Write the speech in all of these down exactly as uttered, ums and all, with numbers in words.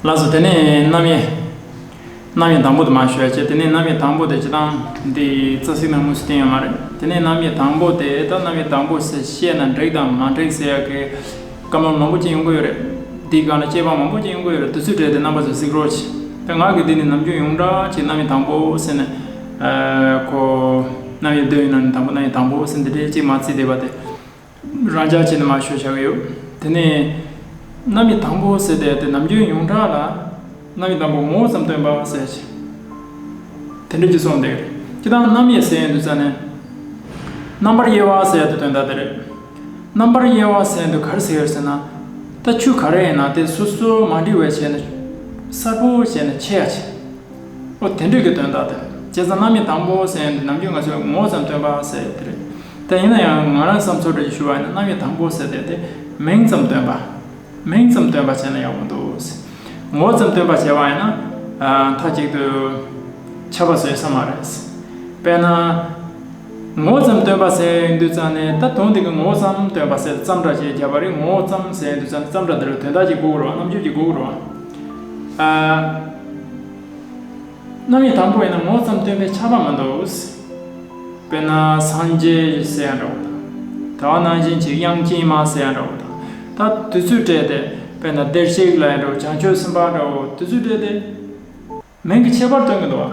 ལགས་སོ། དེ་ནས་རྣམ་དབྱེ། རྣམ་དབྱེ་དང་པོ་དེ་མར་ཞུ་ཡ་བྱས། དེ་ནས་རྣམ་དབྱེ་དང་པོ་དེ་སྤྱིར་བཏང་འདི་རྩ་ཚིག་ནང་དངོས་སུ་བསྟན་ཡོད་མ་རེད། དེ་ནས་རྣམ་དབྱེ་དང་པོ་དེ་ད་རྣམ་དབྱེ་དང་པོ་ཟེར་བཤད་ན་འགྲིག་དང་མ་འགྲིག་ཟེར་ཡ་གི་བཀའ་མོལ་མང་པོ་ཅིག་ཡོང་གི་ཡོད་རེད། འདིའི་སྒང་ལ་དཔྱད་པ་མང་པོ་ཅིག་ཡོང་གི་ཡོད་རེད། དེ་ཚོའི་གྲས་དེ་རྣམ་པ་ཚོས་གཟིགས་རོགས་བྱེད། ད་ང་གིས་འདི་ནས་ནམ་རྒྱུན་ཡོངས་གྲགས་ཀྱི་རྣམ་དབྱེ་དང་པོ་ཟེར་ནས་ཨ་ཁོ་རྣམ་དབྱེ་བདུན་ཡོད་ནང་ནས་དང་པོ་རྣམ་དབྱེ་དང་པོ་ཟེར་འདི་འདྲའི་ཅིག་མ་བརྩིས་བསྡད་པ་དེ། རང་འཇགས་བྱས་ནས་མར་ཞུ་བྱ་གི་ཡོད། དེ་ནས་རྣམ་དབྱེ་དང་པོ་ཟེར་དེ་དེ་ནམ་རྒྱུན་ཡོངས་གྲགས་ལ་རྣམ་དབྱེ་དང་པོ་ངོ་བོ་ཙམ་སྟོན་པ་ཟེར་ཞིང་། དེ་འདྲ་ཅིག་གསུངས་བསྡད་ཀྱི་རེད། སྤྱིར་བཏང་རྣམ་དབྱེ་ཟེར་ཡོང་དུས་ཙ་ནས། རྣམ་པར་དབྱེ་བ་ཟེར་ཡ་དེ་དོན་དག་དེ་རེད། རྣམ་པར་དབྱེ་བ་ཟེར་ཡ་དེ་ག་རེ་ཟེར་ཡོད་ཟེར་ན། ད་ཆོས་ག་རེ་ཡིན་ན་དེ་སོ་སོ་མ་འདྲེས་པ་བྱས་ནས་གསལ་པོ་བྱས་ནས་ཕྱེ་ཡ་བྱེད། ཨོ་དེ་འདྲ་གི་དོན་དག་དེ། བྱས་ཙང་རྣམ་དབྱེ་དང་པོ་ཟེར་ཡ་འདི་ནམ་རྒྱུན་ང་ཚོས་ངོ་བོ་ཙམ་སྟོན་པ་ཟེར་ཡ་དེ་རེད། དེ་ཡིན་ན་ཡང་ང་རང་བསམ་ཚུལ་འདྲ་ཞིག་ཞུ་བ་ཡིན་ན་རྣམ་དབྱེ་དང་པོ་ཟེར་དེ་དེ་མིང་ཙམ་སྟོན་པ། མིང་ཙམ་སྟོན་པ་བྱས་ན་ཡག་པོ་འདུག། ངོ་བོ་ཙམ་སྟོན་པ་བྱས་པ་ཡིན་ན་ཨ་མཐའ་གཅིག་ཏུ་ཁྱབ་པ་བཟོ་ས་མ་རེད། དཔེར་ན། ངོ་བོ་ཙམ་སྟོན་པ་ཟེར་ཡོང་དུས་ཙང་ནས་ད་དོན་དེ་གི་ངོ་བོ་ཙམ་སྟོན་པ་ཟེར་ཙམ་སྒྲ་ཅིག་བརྒྱབ་པ་རེད། ངོ་བོ་ཙམ་ཟེར་ཡོང་དུས་ཙང་ནས་ཙམ་སྒྲ་དེ་ལ་དོན་དག་ཅིག་དགོས་ཀྱི་རེད་བ། རྣམ་འགྱུར་ཅིག་དགོས་ཀྱི་རེད་བ། ཨ། རྣམ་དབྱེ་དང་པོ་ཡིན་ན་ངོ་བོ་ཙམ་སྟོན་པའི་ཁྱབ་པ་མི་འདུག། དཔེར་ན་སངས་རྒྱས་ཟེར་ཡ་འདྲ་བོ་དང་། དེ་བ་ནང་བཞིན་གྱི་དབྱངས་ཅན་མ་ཟེར་ཡ་འདྲ་བོ་དང་། ད་དེ་ཚོའི་གྲས་དེ་དཔེར་ན་བདེར་གཤེགས་ལ་ཡ་འདྲ་བོ། བྱང་ཆུབ་སེམས་དཔའ་འདྲ་བོ། དེ་ཚོའི་གྲས་དེ་མིང་གི་ཁྱད་པར་སྟོན་གྱི་འདུག་བ།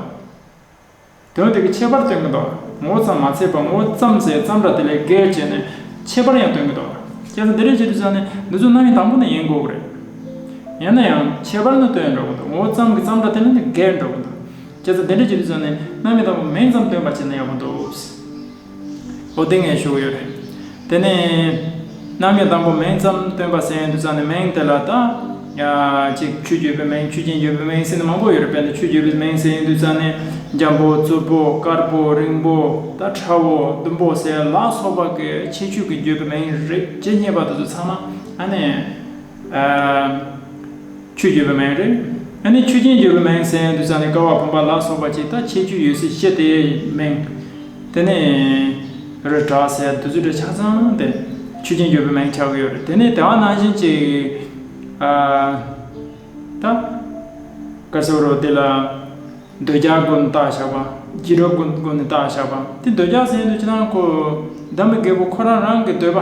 དོན་དེ་གི་ཁྱད་པར་སྟོན་གྱི་འདུག། ངོ་བོ་ཙམ་མ་ཚད་པར་ངོ་བོ་ཙམ་ཟེར་ཙམ་སྒྲ་དེ་ལས་བརྒལ་བྱས་ནས་ཁྱད་པར་ཡང་སྟོན་གྱི་འདུག། བྱས་ཙང་དེ་འདྲ་བྱེད་དུས་ཙང་ནས་འདི་ཚོ་རྣམ་དབྱེ་དང་པོ་ནས་ཡིན་དགོས་ཀྱི་རེད། ཡིན་ན་ཡང་ཁྱད་པར་ནི་སྟོན་འགྲོ་གི་འདུག། ངོ་བོ་ཙམ་གྱི་ཙམ་སྒྲ་དེ་ལས་ནི་བརྒལ་འགྲོ་གི་འདུག། བྱས་ཙང་དེ་འདྲ་བྱེད་དུས་ཙང་ནས་རྣམ་དབྱེ་དང་པོ་མིང་ཙམ་སྟོན་པ་བྱས་ན་ཡག་པོ་འདུག། འོ་དེ་ངས་ཞུ་གི་ཡོད་རེད། དེ་ནས་རྣམ་དབྱེ་དང་པོ་མིང་ཙམ་སྟོན་པ་ཟེར་ཡོང་དུས་ཙང་ནས་མིང་དེ་ལ་ད། ཡ། ཅིག་ཆོས་བརྗོད་པའི་མིང་། ཆོས་ཅན་བརྗོད་པའི་མིང་ཟེར་ནས་མང་པོ་ཡོད་རེད། དཔེར་ན་ཆོས་བརྗོད་པའི་མིང་ཟེར་ཡོང་དུས་ཙང་ནས་འཇམ་པོ་རྩུབ་པོ་དཀར་པོ་རིང་པོ་ད་ཕྲ་བོ་ཟླུམ་པོ་ཟེར་ལ་སོགས་པ་གི་ཁྱད་ཆོས་ཀྱི་བརྗོད་པའི་མིང་རིགས་ཇི་སྙེད་པ་དེ་ཚོ་ཚང་མ་ཨ་ནི། ཨ། ཆོས་བརྗོད་པའི་མིང་རེད། ཨ་ནི་ཆོས་ཅན་བརྗོད་པའི་མིང་ཟེར་ཡོང་དུས་ཙང་ནས་ཀ་བ་བུམ་པ་ལ་སོགས་པ་ཅིག་ད་ཁྱད་ཆོས་ཡོད་ཚད་སྤྱི་དེའི་མིང་། དེ་ནས་རི་བྲག་ཟེར་དེ་ཚོ་འདྲ་ཆ་ཚང་དེ་ཆོས་ཅན་བརྗོད་པའི་མིང་ཆགས་ཀྱི་ཡོད་རེད། དེ་ནས་དེ་བ་ནང་བཞིན་ཅིག་ཨ། ད་ག་ཟེར་རོ། དེ་ལ་འདོད་ཆགས་སྒོ་ནས་བཏགས་བཞག་པ། རྗེས་གྲུབ་སྒོ་ནས་བཏགས་བཞག་པ། དེ་འདོད་ཆགས་ཟེར་དུས་ཅི་ན་ཁོ་འདབ་མ་རྒད་པོ་ཁོ་རང་རང་གི་འདོད་པ།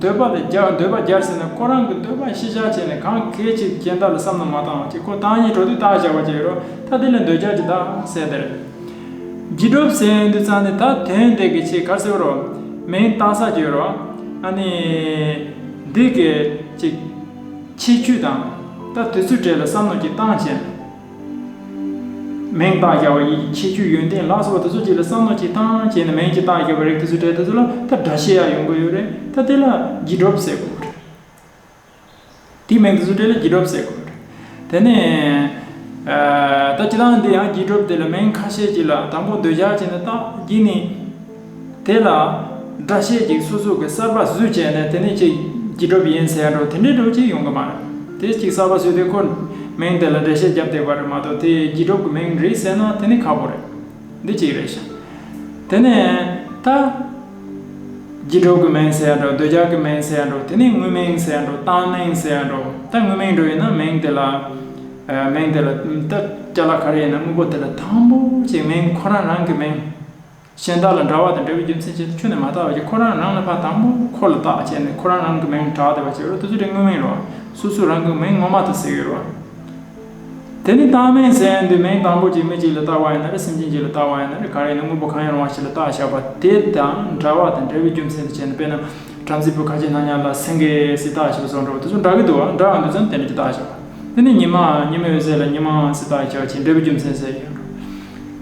འདོད་པ་དེ་རྒྱ། འདོད་པ་རྒྱར་ཟེར་ན་ཁོ་རང་གི་འདོད་པ་གཞིར་བཞག་བྱས་ནས་གང་གལ་ཆེ་གཞན་དག་ལ་བསམ་བློ་མ་བཏང་བ་ཅིག་ཁོ་བཏང་སྙིང་བྲོ་དུས་བཏགས་བཞག་པ་ཅིག་ཡོད་རོ། ད་དེ་ལ་འདོད་ཆགས་ཀྱི་བཏགས་ཟེར་དེ་རེད། རྗེས་གྲུབ་ཟེར་དུས་ཙང་ནས་ད་དོན་དེ་གི་ཆེད་ག་ཟེར་རོ། མིང་བཏགས་ས་ཅིག་ཡོད་རོ། ཨ་ནི་འདི་གི་ཅིག་ཁྱད་ཆོས་དང་ད་དེ་ཚོའི་གྲས་ལ་བསམ་བློ་ཅིག་བཏང་བྱས། མིང་བཏགས་བཞག་པ་ཡི་ཁྱད་ཆོས་ཡོན་ཏན་ལ་སོགས་པ་དེ་ཚོ་ཅིག་ལ་བསམ་བློ་ཅིག་བཏང་བྱས་ནས་མིང་ཅིག་བཏགས་བཞག་པ་རེད། དེ་ཚོའི་གྲས་དེ་ཚོ་ལ་ད་སྒྲ་བཤད་ཡ་ཡོང་གི་ཡོད་རེད། ད་དེ་ལ་རྗེས་གྲུབ་ཟེར་དགོས་རེད། དེའི་མིང་དེ་ཚོའི་གྲས་ལ་རྗེས་གྲུབ་ཟེར་དགོས་རེད། དེ་ནས་ཨ། ད་སྤྱིར་བཏང་འདི་ཡང་རྗེས་གྲུབ་དེ་ལ་མིང་ཁ་ཤས་ཅིག་ལ་དང་པོ་འདོད་ཆགས་བྱས་ནས་བཏགས། རྗེས་ནས། དེ་ལ་སྒྲ་བཤད་ཅིག་སོ་སོ་གི་གསར་པ་བཟོས་བྱས་ནས་དེ་ནས་ཅིག་རྗེས་གྲུབ་ཡིན་ཟེར་འགྲོ་དེ་འདྲའི་འགྲོ་ཅིག་ཡོང་གི་མ་རེད། དེ་ཅིག་གསར་པ་བཟོས་ཏེ་ཁོ་མིང་དེ་ལ་འགྲེལ་བཤད་བརྒྱབ་བསྡད་པ་རེད་མ་གཏོགས་དེ་རྗེས་གྲུབ་ཀྱི་མིང་རེད་ཟེར་ན་དེ་ནི་ཁག་པོ་རེད། འདི་གཅིག་རེད་ཤག། དེ་ནས་ད་རྗེས་གྲུབ་ཀྱི་མིང་ཟེར་འགྲོ་འདོད་ཆགས་ཀྱི་མིང་ཟེར་འགྲོ་དེ་ནས་དངོས་མིང་ཟེར་འགྲོ་བཏགས་མིང་ཟེར་འགྲོ། ད་དངོས་མིང་འགྲོ་ཡིན་ན་མིང་དེ་ལ་མིང་དེ་ལ་ད་ཅ་ལག་ག་རེ་ཡིན་ན་དངོས་པོ་དེ་ལ་དང་པོ་ཅིག་མིང་ཁོ་རང་རང་གི་མིང་། གཞན་དག་ལ་འདྲ་བ་དང་འབྲེལ་བའི་རྒྱུ་མཚན་བྱས་ཏེ་ཁྱོན་ནས་མ་བཏགས་པ་ཅིག་ཁོ་རང་རང་ལ་ཕར་དང་པོ་ཁོ་ལ་བཏགས་བྱས་ནས་ཁོ་རང་རང་གི་མིང་གྲགས་བསྡད་པ་ཅིག་ཡོད་རེད། དེ་ཚོ་དེ་དངོས་མིང་རེད་བ། སོ་སོ་རང་གི་མིང་ངོ་མ་དེ་ཟེར་གྱི་ཡོད་རེད་བ། དེ་ནི་བཏགས་མིང་ཟེར་དུས་མིང་དང་པོ་ཅིག་མི་གཅིག་ལ་བཏགས་པ་ཡིན་ན་རེད། སེམས་ཅན་གཅིག་ལ་བཏགས་པ་ཡིན་ན་རེད། ག་རེ་ཡིན་ན་དངོས་པོ་གང་ཡང་རུང་བ་ཞིག་ལ་བཏགས་བཞག་པ་དེ་དང་འདྲ་བ་དང་འབྲེལ་བའི་རྒྱུ་མཚན་དེ་བྱས་ནས། དཔེར་ན། བྲམ་ཟེ་བོ་ཁ་ཆེ་སྣང་བརྙན་ལ་སེང་གེ་ཟེར་བཏགས་བཞག་པ་སོགས་འདྲ་བོ་དེ་ཚོ་འདྲ་གི་འདུག་བ། འདྲ་ཡོང་དུས་ཙམ་དེ་འདྲ་ཅིག་བཏགས་བཞག་པ། དེ་ནི་ཉི་མ་ཉི་མའི་འོད་ཟེར་ལ་ཉི་མ་ཟེར་བཏགས་བཞག་པ་ཅིག་འབྲས་བུ་རྒྱུ་མཚན་ཟེར་ཡོད་འགྲོ།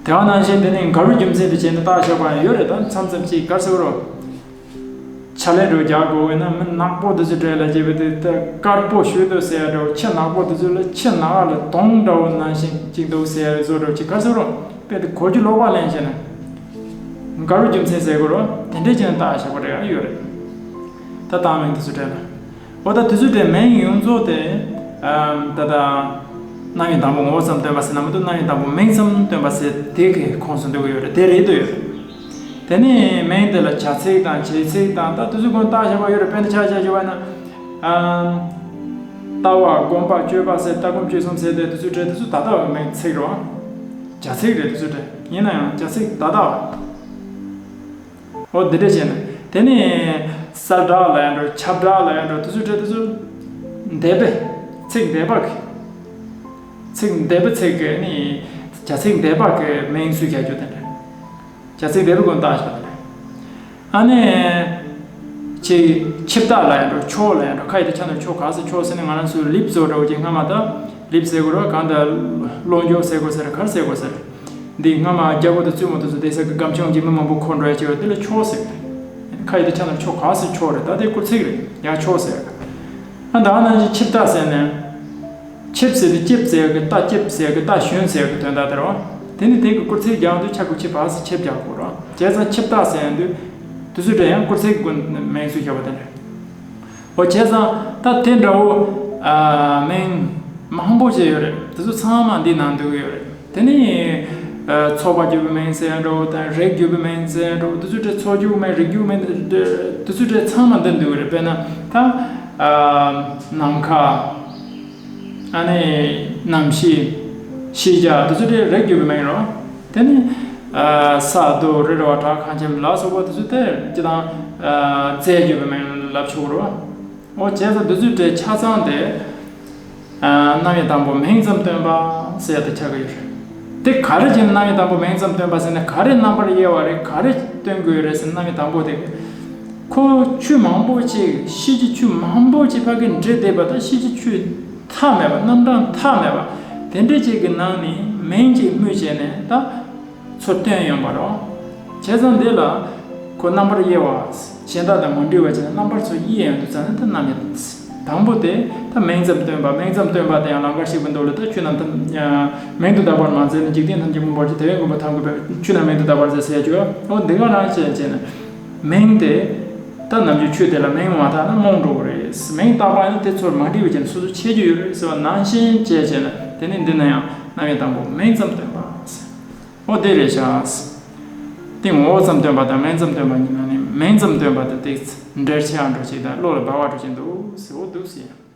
དེ་བ་ནང་བཞིན་དེ་ནི་འགལ་བའི་རྒྱུ་མཚན་དུ་བྱས་ནས་བཏགས་བཞག་པ་ཡང་ཡོད་རེད། ད་མཚམས་མཚམས་ཅིག་ག་རེ་ཟེར་རོ། ཕྱག་ལེན་འགྲོ་རྒྱག་དགོས་ན་མི་ནག་པོ་དེ་ཚོའི་གྲས་ལ་བྱས་པ་དེ་ད་དཀར་པོ་ཞུ་དོ་ཟེར་ཡ་འདྲ་བོ། ཁྱི་ནག་པོ་དེ་ཚོ་ལ་ཁྱི་ནག་ལ་གདོང་འདྲ་བོ་ནང་བཞིན་ཅིག་འདུག་ཟེར་ཡ་བཟོ་འདྲ་བོ་ཅིག་ག་རེ་ཟེར་རོ། དཔེ་དེ་གོ་རྒྱུ་ལོག་པ་ལེན་བྱས་ན། འགལ་བའི་རྒྱུ་མཚན་ཟེར་དགོས་རོ། དེ་འདྲས་ཀྱང་བཏགས་བཞག་པ་རེ་ཡོད་རེད། ད་བཏགས་མིང་དེ་ཚོའི་གྲས་ལ། འོ་ད་དེ་ཚོའི་གྲས་མིང་ཡོངས་རྫོགས་དེ། ཨམ། ད་ལྟ། རྣམ་དབྱེ་དང་པོ་ངོ་བོ་ཙམ་སྟོན་པ་ཟེར་ན་མི་འདུག། རྣམ་དབྱེ་དང་པོ་མིང་ཙམ་སྟོན་པ་ཟེར་དེ་གི་ཁོངས་སུ་འདུ་གི་ཡོད་རེད། དེ་རེད་འདུག་ཡོད་རེད། དེ་ནས་མིང་དེ་ལ་བྱ་ཚིག་དང་བྱེད་ཚིག་དང་ད་དེ་ཚོའི་སྒང་བཏགས་བཞག་པ་ཡོད་རེད། དཔེར་ན་ཆ་བཞག་བྱས་པ་ན། ཨམ། ལྟ་བ་སྒོམ་པ་སྤྱོད་པ་ཟེར། ལྟ་སྒོམ་སྤྱོད་གསུམ་ཟེར་ཏེ་དེ་ཚོའི་གྲས་དེ་ཚོ་ད་ལྟ་བའི་མིང་ཚིག་རེད་བ། བྱ་ཚིག་རེད། དེ་ཚོའི་གྲས་ཡིན་ན་ཡང་བྱ་ཚིག་ད་ལྟ་བ། འོ་འདི་འདྲ་བྱས་ནས། དེ་ནས་གསལ་བསྒྲགས་ལབ་ཡང་འགྲོ། ཁྱབ་བསྒྲགས་ལབ་ཡང་འགྲོ། དེ་ཚོའི་གྲས་དེ་ཚོ་འདས་པའི་ཚིག་འདས་པ་གི། ཚིག་འདས་པའི་ཚིག་གི་ནི་བྱ་ཚིག་འདས་པ་གི་མིང་སུས་བྱ་རྒྱུ་དེ་འདྲ། བྱ་ཚིག་འདས་པའི་སྒོ་ནས་བཏགས་བཞག་དེ་འདྲ། ཨ་ནི། ཆེ། ཆིབས་རྟ་ལབ་ཡང་འགྲོ། ཕྱོགས་ལབ་ཡང་འགྲོ། ཁ་ཡི་དེ་ཆ་ནས་ཕྱོགས་ག་ཟེར། ཕྱོགས་ཟེར་ནས་ང་རང་ཚོའི་ལིབ་བཟོ་འདྲ་བོ་ཅིག་སྔ་མ་ད་ལིབ་ཟེར་དགོས་རེད། གང་ལྟར་གློ་མགྱོགས་ཟེར་དགོས་ཟེར། ག་རེ་ཟེར་དགོས་ཟེར། འདི་སྔ་མ་རྒྱལ་པོ་དང་བཙུན་མོ་དེ་ཚོ་བསྡད་ས་གི་སྒམ་ཆུང་གི་མི་མང་པོ་འཁོར་འགྲོ་ཡ་ཅིག་ཡོད། དེ་ལ་ཕྱོགས་ཟེར། ཁ་ཡི་དེ་ཆ་ནས་ཕྱོགས་ག་ཟེར། ཕྱོགས་རེད། ད་དེ་སྐུལ་ཚིག་རེད། ཡང་ཕྱོགས་ཟེར། ཨ་ད་ནང་བཞིན་ཆིབས་རྟ་ཟེར་ནས། ཆིབས་ཟེར་དུས་ཆིབས་ཟེར་གི་རྟ། ཆིབས་ཟེར་གི་རྟ། ཞོན་ཟེར་གི་དོན་དག་དེ་རེད་བ། དེ་ནི་དེ་གི་སྐུལ་ཚིག་རྒྱག་དུས་ཆ་གི་ཆིབས་ཕ་སི་ཆིབས་རྒྱག་དགོས་རེད་བ། བྱས་ཙང་ཆིབས་རྟ་ཟེར་དུས་དེ་ཚོའི་གྲས་ཡང་སྐུལ་ཚིག་གི་མིང་སུས་བྱ་བ་དེ་རེད། འོ་བྱས་ཙང་ད་དེ་འདྲ་བོ། ཨ་མིང་མང་པོ་ཅིག་ཡོད་རེད། དེ་ཚོ་ཚང་མ་འདི་ནང་འདུས་ཡོད་རེད། དེ་ནི་ཨ་ཚོགས་པ་བརྒྱུད་པའི་མིང་ཟེར་ཡང་འགྲོ་དང་། རིགས་བརྒྱུད་པའི་མིང་ཟེར་ཡང་འགྲོ། དེ་ཚོའི་གྲས་ཚོགས་བརྒྱུད་མིང་། རིགས་བརྒྱུད་མིང་དེ་ཚོའི་གྲས་ཚང་མ་འདི་འདུས་ཡོད་རེད། དཔེར་ན་ད་ཨ་ནམ་མཁའ། ཨ་ནི་གནམ་གཤིས། ཤེས་བྱ། དེ་ཚོ་དེ་རིགས་བརྒྱུད་པའི་མིང་རེད། དེ་ནི་ཨ་ས་རྡོ་རི་ར་བ་བྲག་ཁང་ཁྱིམ་ལ་སོགས་པ་དེ་ཚོ་དེ་སྤྱིར་བཏང་ཨ་རྫས་བརྒྱུད་པའི་མིང་ལབ་ཆོག་གི་རེད། འོ་བྱས་ཙང་དེ་ཚོའི་གྲས་ཆ་ཚང་དེ་ཨ་རྣམ་དབྱེ་དང་པོ་མིང་ཙམ་སྟོན་པ་ཟེར་ཡ་དེ་ཆགས་ཀྱི་ཡོད་རེད། དེ་ག་རེ་བྱས་ནས་རྣམ་དབྱེ་དང་པོ་མིང་ཙམ་སྟོན་པ་ཟེར་ན། ག་རེ་རྣམ་པར་དབྱེ་བ་རེད། ག་རེ་སྟོན་དགོས་རེད་ཟེར་ན། རྣམ་དབྱེ་དང་པོ་དེ། ཁོ་ཆོས་མང་པོ་ཅིག་ཤེས་བྱའི་ཆོས་མང་པོ་ཅིག་ཕ་གི་འདྲེས་བསྡད་པ་དང་། ཤེས་བྱའི་ཆོས་མཐའ་མེད་པ། རྣམ་གྲངས་མཐའ་མེད་པ་དེ་འདྲ་ཅིག་གི་ནང་ནས་མིང་ཅིག་སྨོས་བྱས་ནས་ད་ཚུར་བཏོན་ཡོང་བ་རེད། བྱས་ཙང་འདི་ལ་ཁོ་རྣམ་པར་དབྱེ་བ་གཞན་དག་དང་མ་འདྲེས་པ་བྱས་ནས་རྣམ་པར་ཚུར་དབྱེ་ཡོང་དུས་ཙང་ནས་ད་རྣམ་དབྱེ་དང་། དང་པོ་དེ་ད་མིང་ཙམ་སྟོན་པ། མིང་ཙམ་སྟོན་པ་དེ་ཡང་ལང་ཀར་གཤེགས་པའི་མདོ་ལས། ད་ཆོས་རྣམས་ཐམས་ཅད་མིང་དུ་གདགས་པར་མ་མཛད་ནས། འཇིག་རྟེན་ཐམས་ཅད་མངོན་པར་བརྗོད། དེ་བས་མངོན་པར་ཐོབ་དགོས་པས། ཆོས་རྣམས་མིང་དུ་གདགས་པར་མཛད་ཟེར་ཡ་ཅིག་ཡོད། འོ་འདི་ག་རང་བྱས་བྱས་ནས་མིང་དེ་ད་ནམ་རྒྱུན་ཆོས་དེ་ལ་མིང་མ་བཏགས་ན་རྨོངས་འགྲོ་གི་རེད། མིང་བཏགས་པ་ཡིན་ན་དེ་ཚོར་མ་འདྲེས་པ་བྱས་ནས་སོ་སོ་ཁྱད་ཆོས་ཡོད་རེད་ཟེར་བ་ནང་བཞིན་བྱས་བྱས་ནས། དེ་ནི་འདི་ན་ཡང་རྣམ་དབྱེ་དང་པོ་མིང་ཙམ་སྟོན་པ་ཟེར། འོ་དེ་རེད་ཤག་དེ་ངོ་བོ་ཙམ་སྟོན་པ་དང་མིང་ཙམ་སྟོན་པ་གཉིས་ནང་ནས་མིང་ཙམ་སྟོན་པ་དེ་ཏོག་ཙམ་འགྲེལ་ཆེ་ཡང་འགྲོ་ཅིག་དང་བློ་ལ་འབབ་པ་འགྲོ་ཅིག་འདུག་ཟེར། འོ་འདུག་ཟེར།